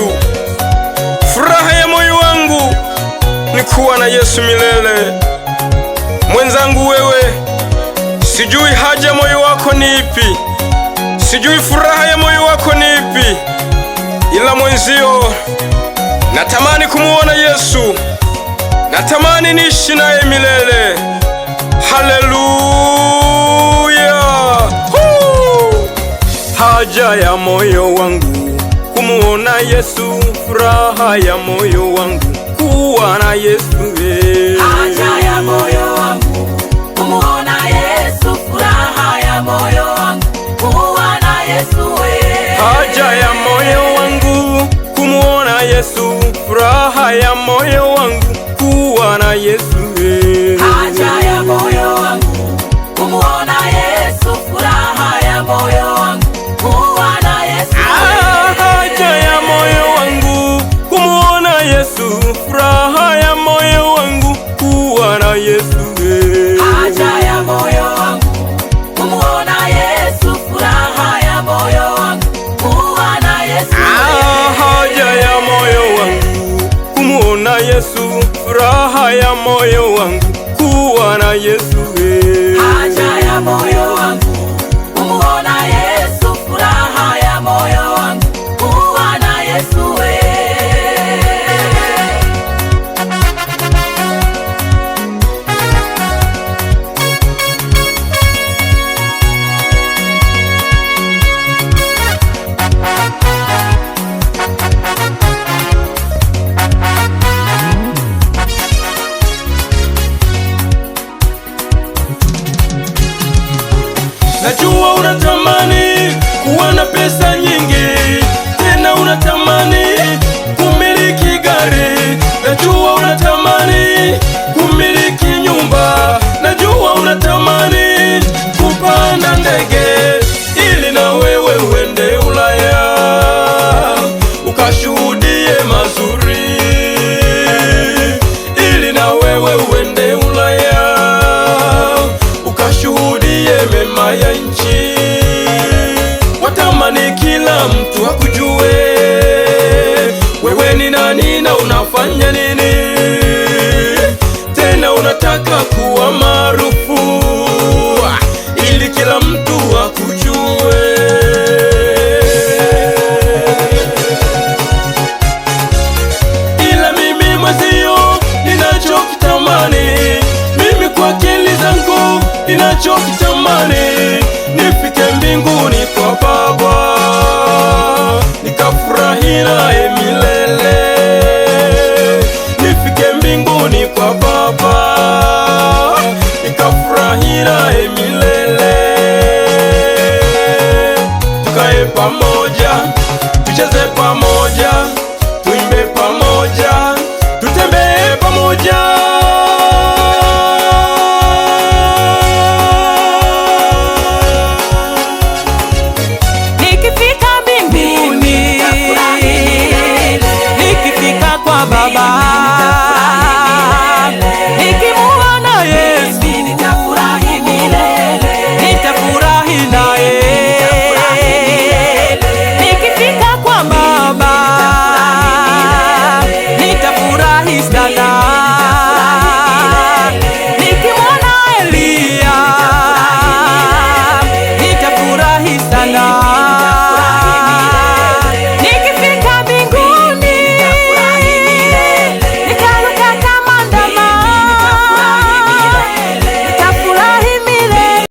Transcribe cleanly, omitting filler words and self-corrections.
Yesu. Furaha ya moyo wangu ni kuwa na Yesu milele. Mwenzangu wewe, sijui haja moyo wako ni ipi, sijui furaha ya moyo wako ni ipi, ila mwenzio, natamani kumuona Yesu, natamani niishi naye milele. Haleluya! Haja ya moyo wangu kumuona Yesu, furaha ya moyo wangu kuwa na Yesu. Haja ya moyo wangu kumuona Yesu, furaha ya moyo wangu kuwa na Yesu. Haja ya moyo wangu kumuona Yesu, furaha ya moyo wangu kuwa na Yesu. Haja ya moyo wangu kumuona Yesu, furaha ya moyo wangu kuwa na Yesu. Haja ya moyo wangu kumuona Yesu, furaha ya moyo wangu kuwa na Yesu. Haja ya moyo wangu kumuona Yesu, furaha ya moyo wangu kuwa na Yesu. Haja ya moyo wangu kumuona Yesu, furaha ya moyo wangu kuwa na Yesu. Haja ya moyo wangu kumuona Yesu, furaha ya moyo wangu kuwa na Yesu. Najua unatamani kuwa na pesa nyingi, tena unatamani kumiliki gari. Najua unatamani kumiliki nyumba, najua unatamani kupanda ndege, ili na wewe uende Ulaya ukashuhudie mazuri, ili na wewe uende Ulaya ukashuhudie mema ya nchi. Watamani kila mtu akujue wewe ni nani na unafanya nini, tena unataka kuwa maarufu ili kila mtu akujue. Ila mimi mwezio ninachokitamani, mimi kwa akili zangu ninachokitamani, nifike mbinguni kwa Baba nikafurahi naye milele.